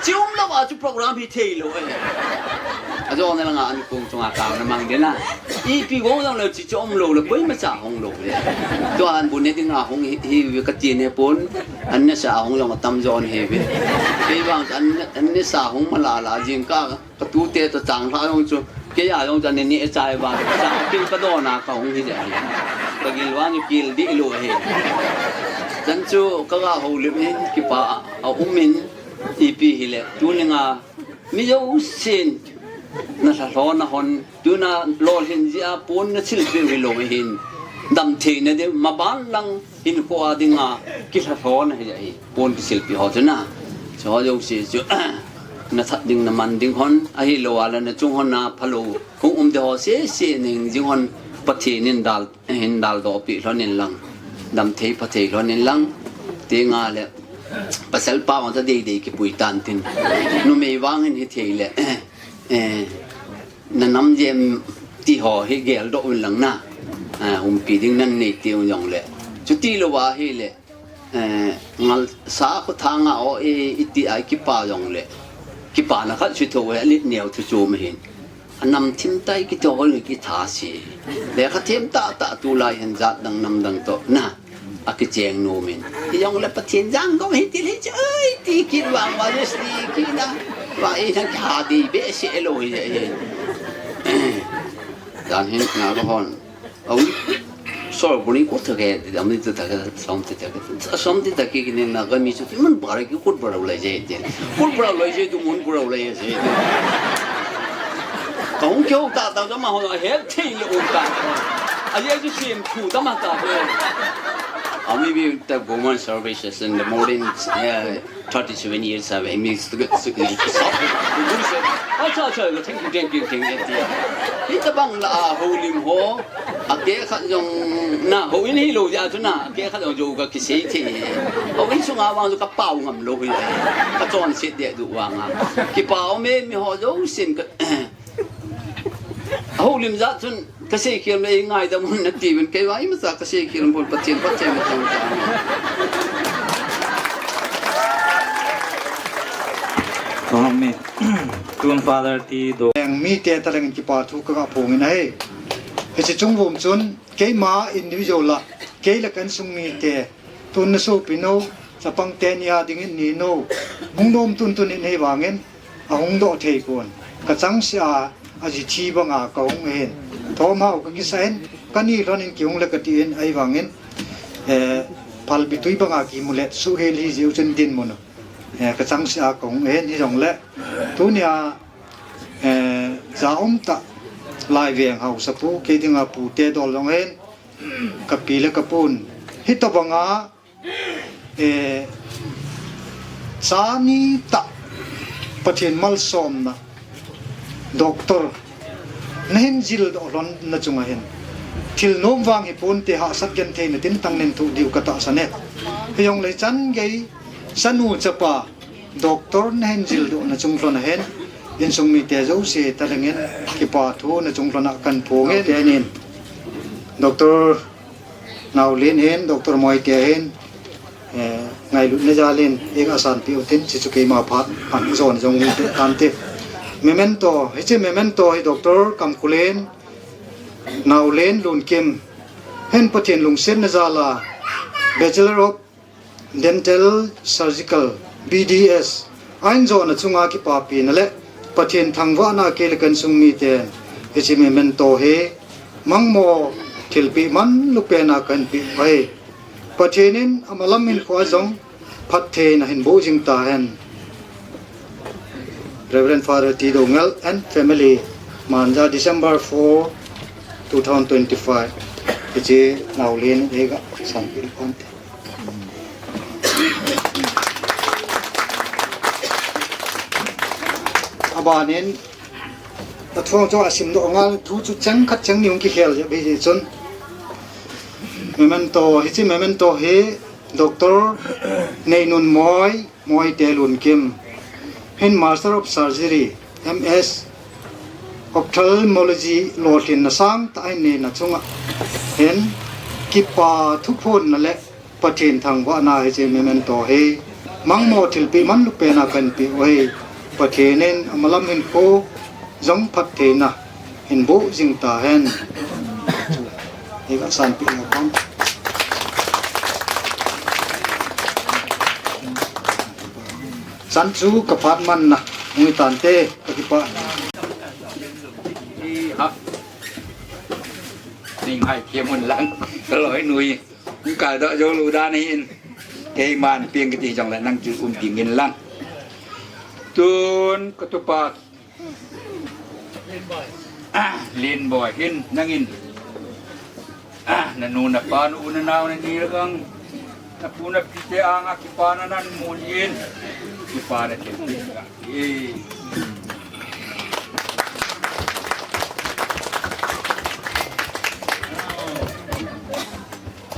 Chium lo a chu program hi thei lo e. Ajo na langa an kong chunga ta na mang de na. Ipi go jong lo chi chom lo le koi ma cha hong lo le. To an bu ne ding a hong hi, hi ve ka ti ne pon. An ne sa hong jong tam jo ne he ve. Kei bang an, an ne sa hong ma la la jing ka. Ka tute to chang hla jong chu, kei a jong chu ani ni e chai ba, cha pi ka dona ka hung hi le. Ka gil wa ni kil di lo he. Chan chu ka ga ho lim hin kipa a um in ipi hi le. Tuni nga mi jo sin na hla hlo na hon, tuna lol hin ji a pon na chil pe hi lo hin. Dam thei na de ma ban lang hin ko a ding a ki hla hlo na hi ja hi. Pon kisilpi ho chu na. Chu ho jouse chu na that ding na man ding hon, ahi lo a la na chung hon na phalo. Hung um de ho sese ning jing hon Pathen in dal, hin dal doh pi lhon in lang. Dam thei pha thei lhon in lang. Ti nga le pasal pa vang ta dei dei kipui tan tin. Numei vang hin hi thei le. Eh, na nam jem ti ho hi gel doh un lang na. Eh, humpi ding nan nei ti un jong le. Chuti lo va hi le. Eh, ngal sa ko thanga o e iti ai kipa jong le. Kipa na khat chu tho e lit neo thu chu ma hin. A nam thim tai ki tho hol ki tha si. Le kha thim ta ta tu lai hen jat dang nam dang to na. A ki cheng nu min. Ki jong le Pathen jang ko hi ti le chi ai ti ki wang wa le si ki na. Wa e na ki ha di be se lo hi e. Dan hin na ko hon. Au, sor buni ko thake, amni to thake, som to thake, som to thake kini na kami chu, iman bare ki kut bara ulai je te. Kut bara ulai je tu mun bara ulai je. Ka hung kyo ta ta ma ho he thei le un ta. A ye ju sim thu ta ma ta. Ami bi ta government services in the more than, yeah, thirty-seven years have I missed the good signal. Acha, acha, thank you, thank you, thank you. Hita bang la a ho lim ho. A ke khat jong na ho in hi lo ja chu na. A ke khat jong jo ka kisei the. Ho in sunga wang ka pau ngam lo hi. Ka chon sit de du wang a. Ki pau me mi ho jo sin ka. Ho lim ja chun Ka sei khial le ngai da mun na ti ben kei va ima sa ka sei khial bon Pathen Pathen ma tang ta. Amen. Tun Father ti do. Eng mi te ta leng kipa thu ka ga phong in ahi. Hiche chung vum chun keima individual la kei la kan sung mi te tun na sopi no chapang te ni a ding in ni no. Hung nom tun tun in hei vangin. A hung doh thei pon. Ka chang sia a ji thi banga ka hung hin. Thom hau ka kisa hin. Ka ni lhon in ki hung le ka ti in ahi vangin. Eh, phalbi tui banga ki mu le su hel hi jiu chun din mun. Eh, ka chang sia ka hung hin hi jong le. Tunia, eh, ja um ta lai veng hau sapu, kei dinga pu te dol jong hin. Ka pi le ka pun. Hi to banga Eh, chani ta Pathen malsomna doctor na hin jil doh lhon na chunga hin thil nom vang hi pon te hahsat genthei na tin tang nen thu diu ka tahsan e. Hi jong le chan gei sanu chapa doctor na hin jil doh na chung lhon a hin insung mi te jouse ta lengin kipa thu na chung lhon a kan phong e te nin doctor Naulin hin, Doctor Moite hin, eh, ngailutna jalin, eka sanpi utin, chuchu keima phat, an jon jong hi tante. Memento, hiche memento hi Doctor Kamkulen, Naulin Lunkim, hin Pathen lungsetna jala, Bachelor of Dental Surgical, B D S, ahin jona chunga kipapina le Pathen thangvahna kei le kan sung miten hiche memento hi mangmo thilpeh manlupena kahin peh uve. Pathen in amalam in khua jong phattheina hin boh jing tahen. Reverend Father T. Dongel and family, Manja, December four, two thousand twenty-five. Hiche Naulin ega sanpeh kante. Abanin, athuang chu asimdoh ngal thu chu cheng khat cheng ni hung kikhel jep hi chun. Memento, hiche memento hi Doctor Neinunmoi, Moite Lunkim. Hin Master of Surgery, M S, Ophthalmology lolhinna sangtah ahin neina chunga hin Kipa thuphonna le Pathen thangvahna hiche memento hi mangmo thilpeh manlupena kahin peh u ahi. Pathen in amalam hinkho jong phattheina hin boh jing tahen. Hi kasanpeh lou pam. Chan chu kaphat manna hung hitante, kakipah. Ning hai kiamun lang, kaloi nui. Hung kaldoh jou lou dan ahin. Keiman peng kiti jongle nang chu um ding in lang. Tun katupa Lenboi hin nangin, ah, nanu napa, nau nanao, nani le kang, napu napi te anga kipana namu in, kipana te. Eh.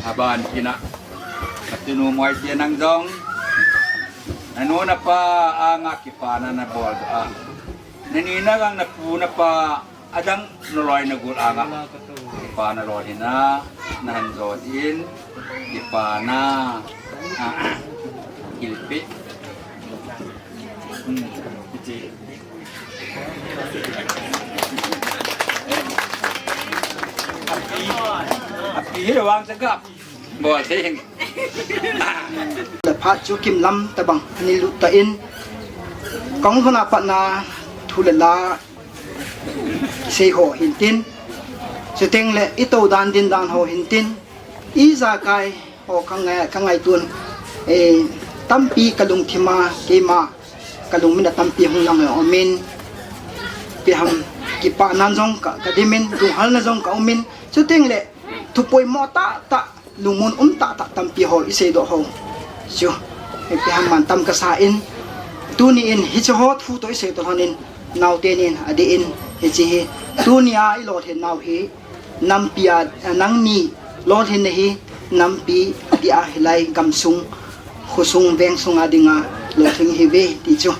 Aban kina. Katinu moi te nang jong. Nanu napa anga kipana nabol a. Nani nagang napu napa adang naloi nagol anga. Kipana lolhinna, nahin jo din, kipana, ah, kilpi. Hmm, kiti. Api, api hi vang chagap. Bol thei hing. Le phat chu kimlam tabang ani lut ta in. Kong huna patna thu le la sei ho hintin. Chuteng le i to dan din dan ho hintin. Ijakai ho ka ngai, ka ngaitun. Eh, tampi kalungthima, keima kalungmin a tampi hung lang e omin. Ipi ham kipana jong ka, kadimin, lunghalna jong kaumin. Chuteng le thu poimo tah tah, lungmon um tah tah tampi ho i seidoh ho. Chu, ipi ham mantam kasa in, tuni in hiche ho thu toh i seidoh lhon in, naote nin adeh in, hiche hi, tunia i lolhin nau hi, nampi a, nangni lolhinna hi, nampi adeh a hilai gamsung, khosung, vengsung a dinga lolhing hive, ti chu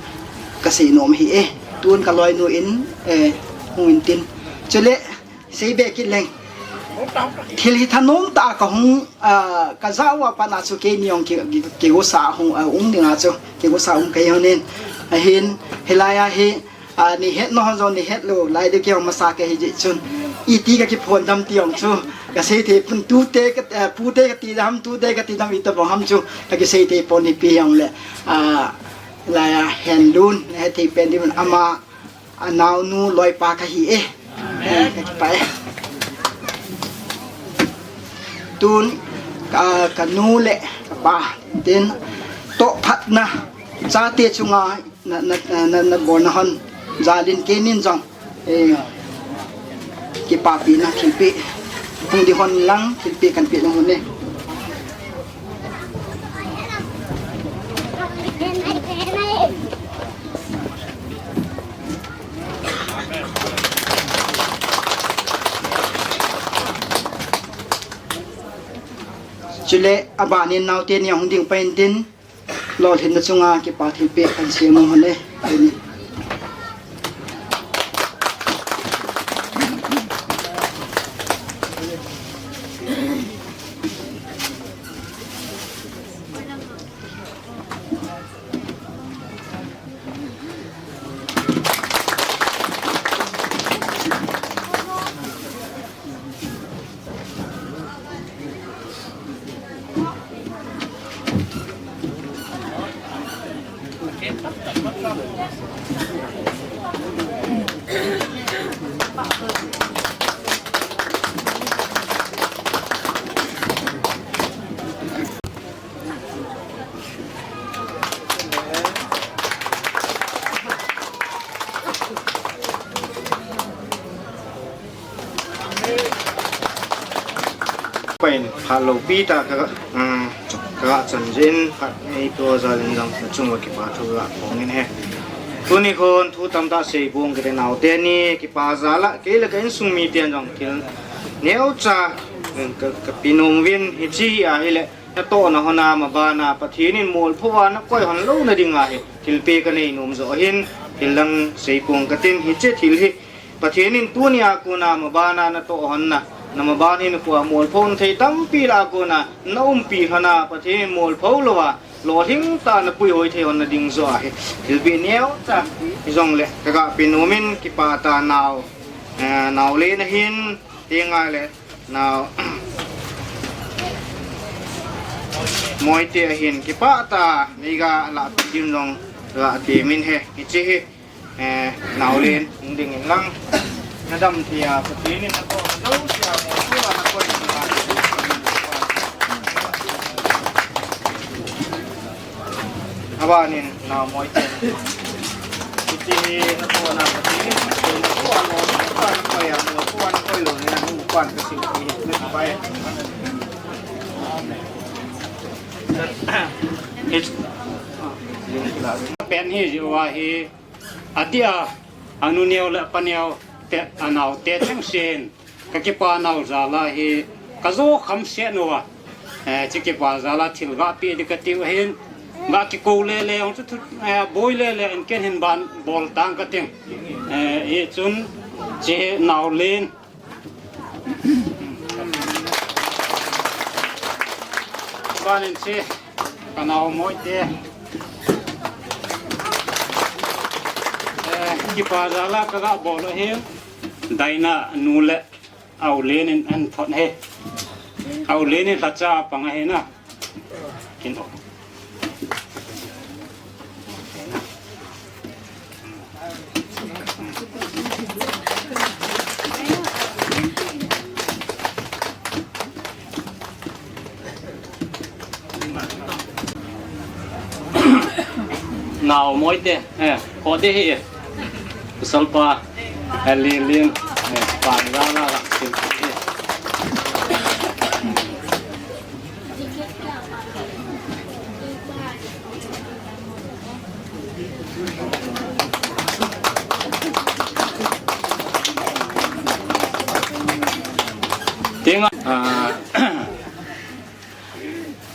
kasei nom hi e. Tun kaloinu in, eh, hung intin. Chule, Seibe kit leng. Thil hi thanom tah a kahung, ah, kajah uva pat a chu keini jong ki, ki, kigosa hung, ah, um dinga chu. Kigosa um kahi hon in. Ahin, hilai a hi, ah, nei het nau hon jong nei het lou. Lai ding kei jong masa kahi jeh chun. Iti kakiphon dam ti jong chu. Kasei thei pon tute ka, ah, pute kati dam, tute kati dam itobang ham chu. Kakisei thei pon ipi jong le. Ah, lai a henlun, het thei pen ding ama Anaonu loipa kahi e. Eh, kakipah e. Tun ka, kanu le kapa tin tohphatna chate chunga na, na, na, na, nabolna hon jalin keinin jong, eh, kipapina thilpeh hung ding hon lang thilpeh kanpeh ding hon e. Chule abanin naote ni ahung ding pai intin, lolhinna chunga kipa thilpeh kahin sem u hon e. Pai in phat loupi tah ka, um, ka chan jin phat nei to jalin jong nachung uva kipa thu kaphong in ahi. Tuni khon thu tamtah sei pong kate naote ni kipa jal a kei le ka insung miten jong thil neocha ka, ka pe nom uvin hiche hi ahile natohna hon a mabana Pathen in molpho a nakoi hon louna dinga hi thilpeh kanei nom joh hin thil dang sei pong katin hiche thil hi Pathen in tunia kona mabana natoh hon na, Namaban hin khua molpho na thei tampi lah a kona na umpi lhona Pathen molpho louva lolhing tah a na puihoi thei lhon na ding joh ahi. Thilpeh neocha hijongle ka gahpeh nomin kipah tah nao, eh, Naolen ahin, tenga le Nao Moite ahin kipah tah a nei ga lahpeh diu jong ga temin ahi. Hiche hi, eh, Naolen hung dingin lang. Na dam thei a, Pathen in na ko, na dou thei a, mo thei a, na ko, na ko. Abanin, Nao Moite. Hiche hi na ko na Pathen in, na ko a lo, na ko a na ko a lo, na ko a na ko lo, na ko a na ko lo, na ko a na ko lo. Pen hi jeh uva hi, atia, anu neo le apa neo te, anao te chengsen, ka kipa nau jal a hi, ka jo kham set uva, eh, hiche kipa jal a thil gapeh ding kati u ahin, ga kikou lele, hung chu thu, eh, boi lele, in ken hin ban bol tang kating, eh, hichun, hiche Naolen, Abanin hiche, ka Nao Moite. Eh, kipa jal a ka ga bol u ahin. Daina nu le Aolen in an thot ahi. Aolen in lhacha pang ahi na. Kin o. Nao Moite, eh, kho ding ahi. Pasalpa, eh, Lilin, eh, pa la la la, kin ahi. Tenga, ah,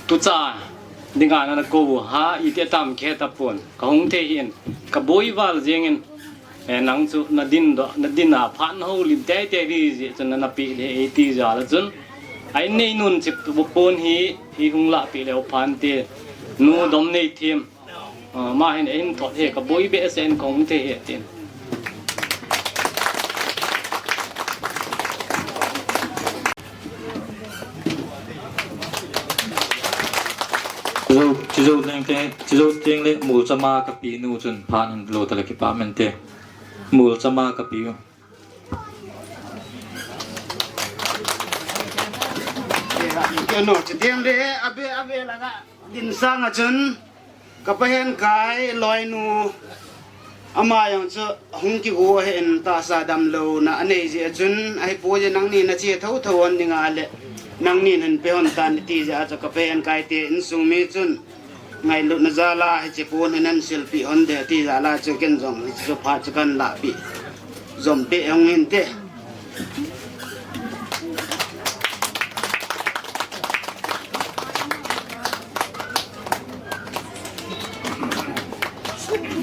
tucha dinga na kou u ha, iti tam khe tapon. Ka hung thei hin, ka boi val jengin, eh, nang chu na din doh, na din a phat na houlim teitei ding jeh chun na, na peh le e ti jal a chun. Ai nei nun chip tu pon hi, hi hung lahpeh leu phante. Nu Domneithem. Ah, ama hin eihin thot e, ka boi behseh in ka hung thei e tin. Chujou, chujou teng te, chujou teng le mol chama ka pi nu chun phat in lo ta le kipa mente. Mol chama ka pi u. Kei nu, chuteng le, abe, abe la ka din sang a chun. Ka pahen kai loinu ama jong chu hung kigo ahin tahsa damlouna anei jeh a chun ahipoi nangni na che thotho hon dinga le nangni nahin pe hon tan ti jeh a chu ka pahen kai te insung mi chun ngailutna jal a hiche pon hi nahin silpeh hon de ti jal a chu ken jong hiche chu phat chu kahin lahpeh. Jom pe hung hinte.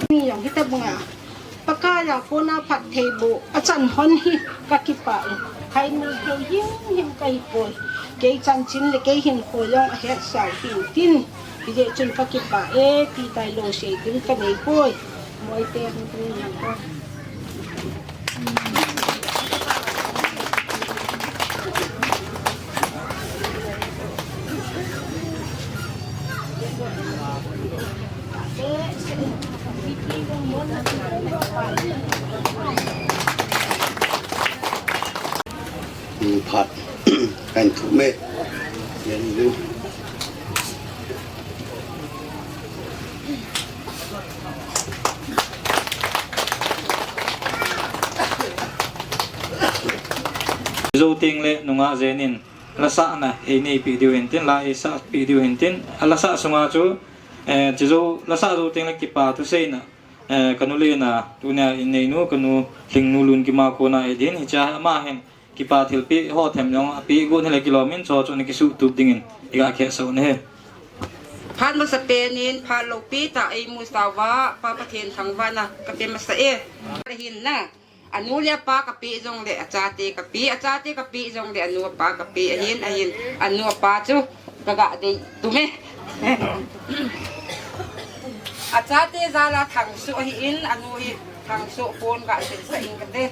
Ni jong hita bunga. Pakaiya kona phattheiboh achan hon hi kakipah e. Khaimil thei himhim kahi poi. Kei chanchin le kei hinkho jong ahetsau hih in tin. Hijeh chun kakipah e, ti tailou sei ding kanei poi. Moite hung ding nang poi. Phat. Kahin thum e. Jou teng le nungah jen in lasah na ei neipeh diu hintin, la eisahpeh diu hintin, a lasah sunga chu, eh, chujou lasah jou teng le kipa thuseina, eh, kanu le na tunia in neinu kanu Lhingnu Lunkima kona eidin hiche a ama hin kipa thilpeh ho them jong apeh got hile kilom in chu chu na kisuhtup dingin iga khehsah u ahi. Phat masapen in phat loupi tah eimusauva Pa Pathen thangvahna kape masa e. Ahin na. Anu le apa kapeh jongle achate kapeh, achate kapeh jongle anu apa kapeh, ahin, ahin, anu apa chu kaga dei tume. Achate jal a thangsoh ahin, anu hi thangsoh pon kasei sah ing kate.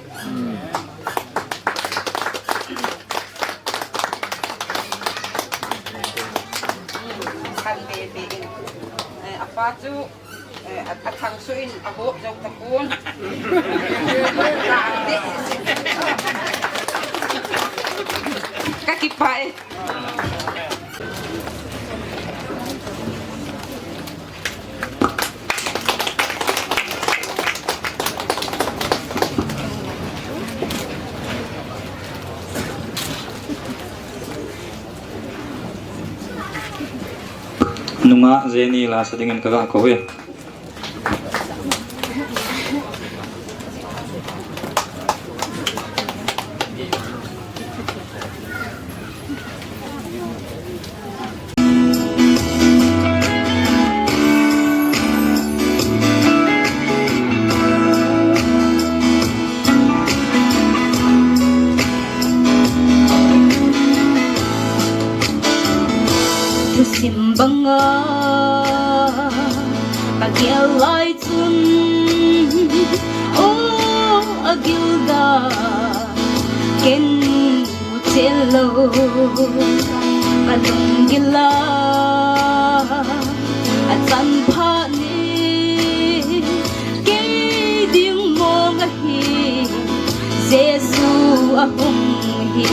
Kan be be in. Eh, apa chu, eh, a, athangsoh in ahop jou tapon. Kakipah e. Nungah Jenny la sa dingin kaga kou e. Thusim banga kagel lai chun, o agilda ken mu chel lou, kalunggil a achan phat in, kei ding mong ahi, Jesu ahung hi.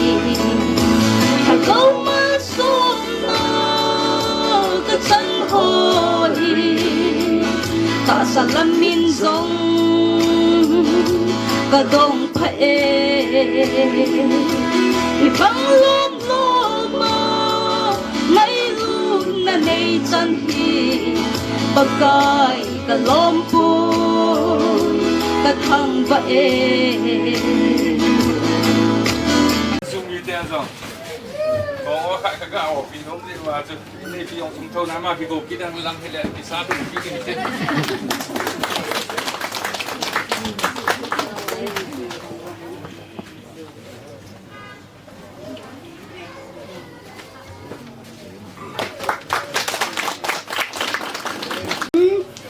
Kalou ma sumna kachan ho hi, tahsa lam in jong kadong pha e. Hibang lom lom a ngailutna nei chan hi, Pakai kalom poi, kathangvah e. Sumite jong. Ko kha kha ga o pi nom le wa chu. Nei pi ong sum tho na ma pi go ki dang lang he le pi sa pi ki ni te.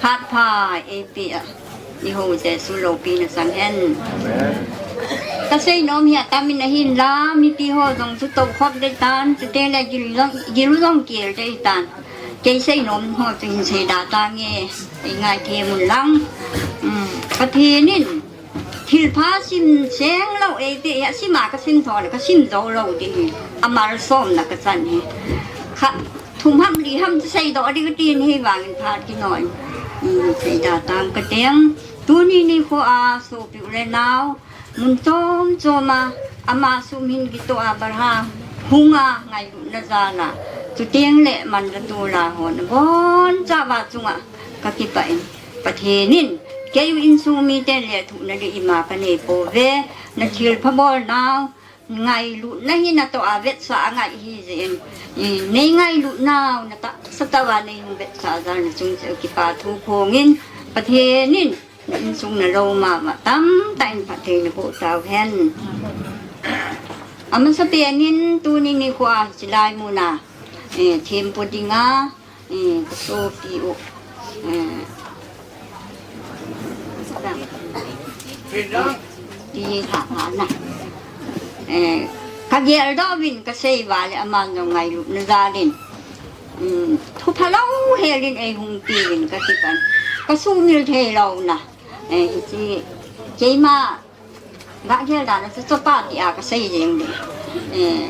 Phat pha eipeh a, eiho Jesu loupina chang hen. Kasei nom hi atam in ahin la, mipi ho jong chu tou khop ding tan, chuteng le gil jong, gil jong kel ding tan. Kei sei nom ho chu hin sei da tange, ei ngai them un lang. Um, Pathen in thilpha sim seng lou eipeh hi, asim a kasim tho le kasim jou lou ding hi. Amalsomna kachan hi. Khat thum ham li ham chu seidoh ding katin, hivangin phat kinoi. Um, sei da tam kateng. Tuni nikho a sopi u le nao, mun chom chom a, ama sum hin kitoh a, barha hung a, ngailutna jal a, chuteng le manla tol a hon abonchauva chunga kakipah in, Pathen in kei u insung mite lethuhna ding ima kanei pouve, na thilpha bol nau, ngailutna hi natoh a vetsah a ngai hi jeh in, i, nei ngailut nau, natahsa tah uva nei hung vetsah jal na chung cheh u kipa thu phong in, Pathen in na insung na lou mama tamtah in phatthei naboh tau hen. Amasapen in tuni nikho a hiche lai mun a, eh, thempu dinga, eh, kasopi u, eh, ti ha ha na. Eh, kageldoh uvin kasei uva le aman jong ngailutna jal in, um, thupha louhel in eihung tiuvin kati pan. Kasumil thei louna. Eh, hiche, keima, gagel dan a chu chapa tia kasei jeng ding. Eh,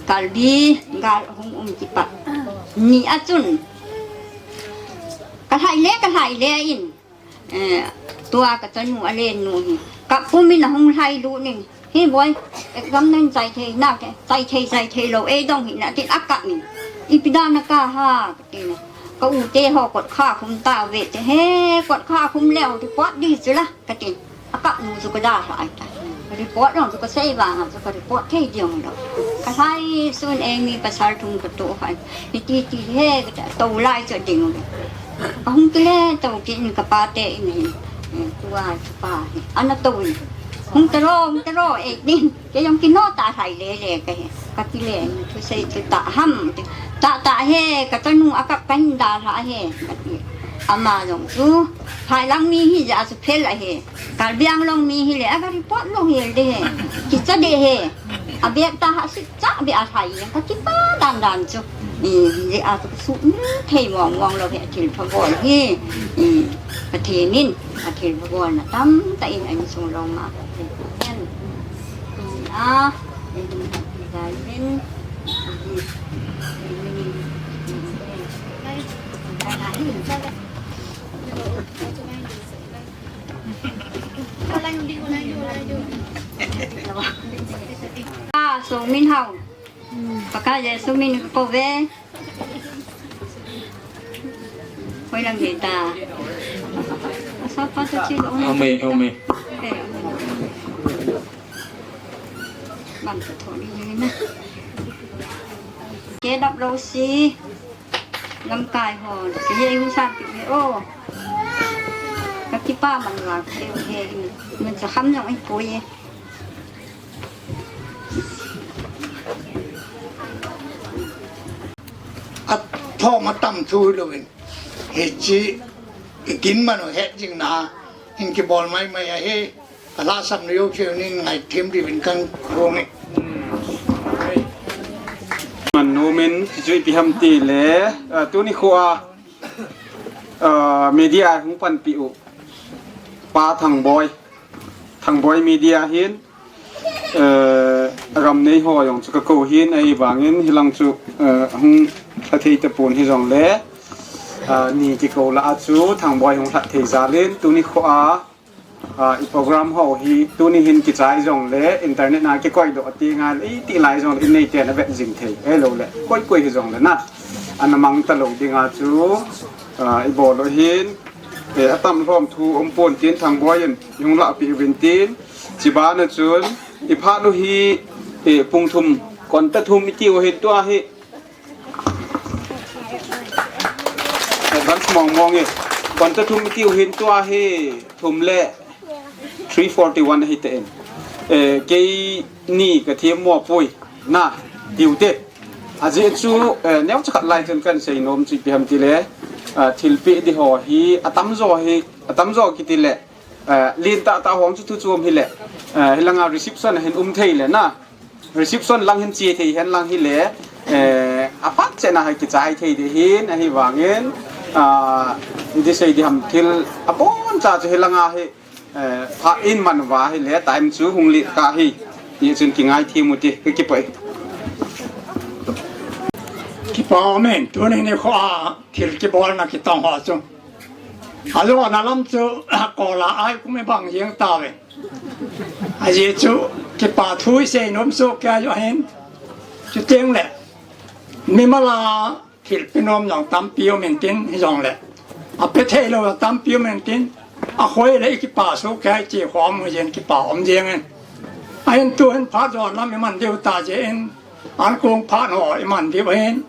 Kalbi, gal hung um kipat ni a chun, kalhai le, kalhai le in, eh, tua kachanu alen nu hi, kap pum in ahung lhailut in, "He boi, exam nahin chai thei nau te, chai thei, chai thei lou, eidong hih in," atin akap in. "Ipi dan a kap ham?" katin. "Ka u te ho kot kha khum tauve," ati. "He, kot kha khum leu report ding chu la," katin. Akap nu chu kadalhah tai. Report jong chu kasei vang a chu ka report thei ding lou. Kalhai sun eimi pasal thum katoh khan. Hiti ti he, katou lai chu ding lou. Ahung kile tou kit in kapa te in hin. Eh, tua chu pa hi. Ana tou in. Hung taro, hung taro, eh, din. Kei jong kino ta thei le le ka he. Ka ti le, thusei chu ta ham. Ta ta he, ka tanu a ka kan da la he. Ka ti. Ama jong chu. Phai lang mi hi ja chu phel a he. Karbi Anglong mi hi le, a ka report lo he de he. Ki cha de he. A bek ta ha si cha be a thai. Ka ti ta dan dan chu. I, le a chu su ni thei mong mong lo he thil pha bol hi. I, ka thei nin. A thil pha bol na tam ta in a insung lo ma. Ken. A, ken. A, so min hao. Pakai Jesu min ko ve. Hoi lang hita. Asa pa tu chi lo. Ome, ome. Bang tu thoni ni na. Ke dap lo si. Lamkai ho. Ke ye hu sa ti o. Ka kipa man la ke he. Man sa kham jong ai poi. Athom atam thu louvin. Hiche, i kin manu het jing na, in kibol mai mai ahi, ka lhasam na yo cheu nin ngai them diuvin kan rong e. Man nomin, hichu ipi ham ti le, ah, tuni kho a, ah, media hung panpi u, Pa Thangboi, Thangboi Media hin, eh, ram nei ho jong chu ka kou hin, ahivangin hilang chu, eh, hung lha thei tapon hijongle, ah, ni kikou lah a chu Thangboi hung lha thei jal in, tuni kho a, ah, i program ho hi, tuni hin kichai jongle, internet a kikoi doh ati ngal, iti lai jongle, in nei ten a vet jing thei, ahilou le, koi koi hijongle na, ana mang talou ding a chu, ah, i bol u hin, eh, atam lhom thu um pon tin Thangboi in, hung lahpi uvin tin, Chibana chun, i phat u hi, eh, pung thum, konta thum i tiu hin tua hi. Advance mong mong e. Konta thum i tiu hin tua hi, thum le three forty-one ahi te in. Eh, kei ni ka thiam mo poi. Na, tiu te. Ajeh chu, eh, neo chakhat lai chun kan sei nom chu ipi ham ti le, ah, thilpeh di ho hi, atam jo hi, atam jo kiti le, Eh, lin tah tah hong chu thu chom hile, eh, hilanga reception hin um thei le na. Reception lang hin che thei hen lang hile, eh, aphat chena hi kichai thei de hin, ahivangin, ah, idi sei di ham thil, abon cha chu hilanga hi, eh, pha in man uva hile, time chu hung lit kah hi, ti chun kingai thim u ti, ka kipah e. Kipa amen, tuni nikho a, thil kibolna kitong ho chu. Ajona lam chu, kola ai kum i bang jeng tave. Ajeh chu, kipa thu i sei nom soh kei ahin. Chuteng le, mimal a thilpeh nom jong tampi um intin hijongle, ape thei lou tampi um intin, akhoi le i kipa soh kei che khom u jeng kipa um jeng in. Ahin tu hin phat jon lam i man diu ta jeh in, ankong phat ho i man diu ahin.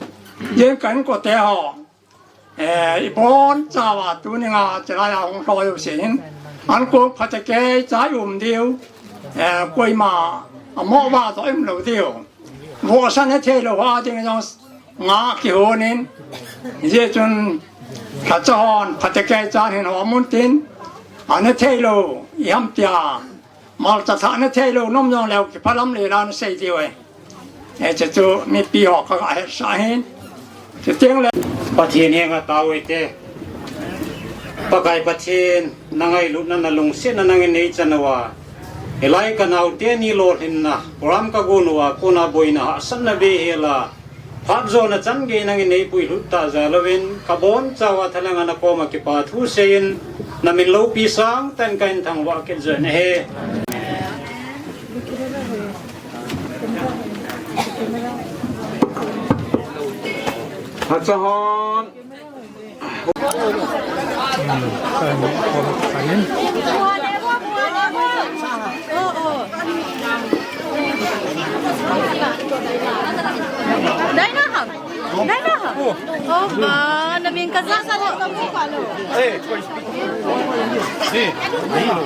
Jeng ka inkote ho. Eh, i bon chauva tuninga chilai a hung lhoi u sin. Ankong phatecha kei cha i um diu. Eh, koima amo va toh i um lou diu. Vohsa ne thei lou ha ding jong nga kihon in. Hijeh chun lhacha hon phatecha kei cha hin ho mun tin. Ane thei lou i ham tia. Malcha thah ne thei lou nom jong leu kiphalam le la na sei diu e. E, chu chu mipi ho ka ga hetsah hin. Chuteng le. Pathen henga tao ite. Pakai Pathen, na ngailutna na lungsetna nangin nei chan uva. Hilai ka naote ni lolhinna, program ka gon uva, kona boina hahsatna bei hela. Phat jona chan gei nangin nei puilut ta jal uvin, ka bon chauva thalheng a na koma kipa thu seiyin, na min loupi sangtah in ka in thangvah kit jeng e. Phat cha hon. Dai na ham. Dai na ham. Oh, ba, na min ka sa sa. Eh, koi. Eh, nahi lo.